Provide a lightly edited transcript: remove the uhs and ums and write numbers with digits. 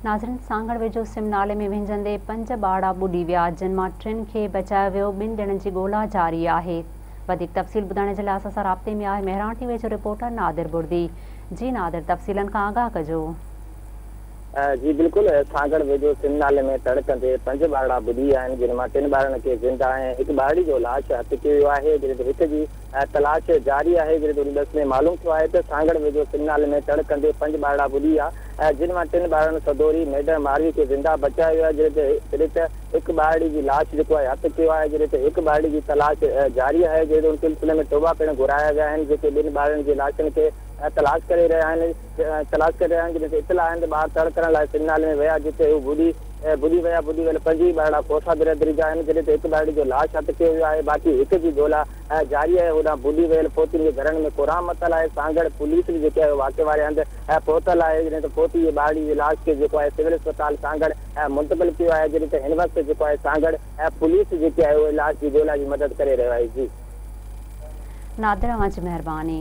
ناظرين سانگهڙ ويجهو سم نالي ۾ وهنجندي پنج ٻارڙا ٻڏي ويا جن مان ٽن کي بچايو ويو ٻن ڄڻن جي ڳولا جاري آهي وڌيڪ تفصيل ٻڌائڻ جي لاء اسان سان رابطي ۾ آهي مهراڻ ٽي وي جو رپورٽر نادر بڙدي جي نادر تفصيلن کان آگاهه ڪجو. جي بلڪل سانگهڙ ويجهو سم نالي ۾ تڙ ڪندي پنج ٻارڙا ٻڏي ويا آهن جن مان ٽن ٻارڙن کي زنده ۽ هڪ ٻارڙي جو لاش هٿ ڪيو ويو آهي جڏهن ته هڪ جي تلاش جاري آهي جڏهن ته ان ڏس ۾ معلوم ٿيو آهي ته سانگهڙ ويجهو سم نالي ۾ تڙ ڪندي پنج ٻارڙا ٻڏي ويا جن مان ٽن ٻارڙن سدوري ميڊڻ ماروي کي زنده بچايو ويو آهي جڏهن ته هڪ ٻارڙي جي لاش جيڪو آهي هٿ ڪيو آهي جڏهن ته هڪ ٻارڙي جي تلاش جاري آهي جڏهن ته ان سلسلي ۾ ٽوٻا پڻ گهرايا ويا آهن جيڪي ٻن ٻارڙن جي لاشن کي تلاش ڪري رهيا آهن تلاش ڪري رهيا آهن جڏهن ته اطلاع آهن ته ٻار تڙ ڪرڻ لاء سم نالي ۾ ويا جتي هو ٻڏي ٻڏي ويا ٻڏي ويل پنج ئي ٻارڙا کوسا برادري جا آهن جڏهن ته هڪ ٻارڙي جو لاش هٿ ڪيو ويو آهي باقي هڪ جي ڳولا جاري آهي هوڏانهن ٻڏي ويل فوتين جي گهرن ۾ ڪهرام متل آهي سانگهڙ پوليس به جيڪي آهي واقعي واري هنڌ پهتل آهي جڏهن ته فوتي جي ٻارڙي جي لاش کي جيڪو آهي سول اسپتال سانگهڙ منتقل ڪيو آهي جڏهن ته هن وقت جيڪو آهي سانگهڙ پوليس جيڪي آهي اهي لاش جي ڳولا جي مدد ڪري رهيو آهي جي. نادر اوهان جي مهرباني.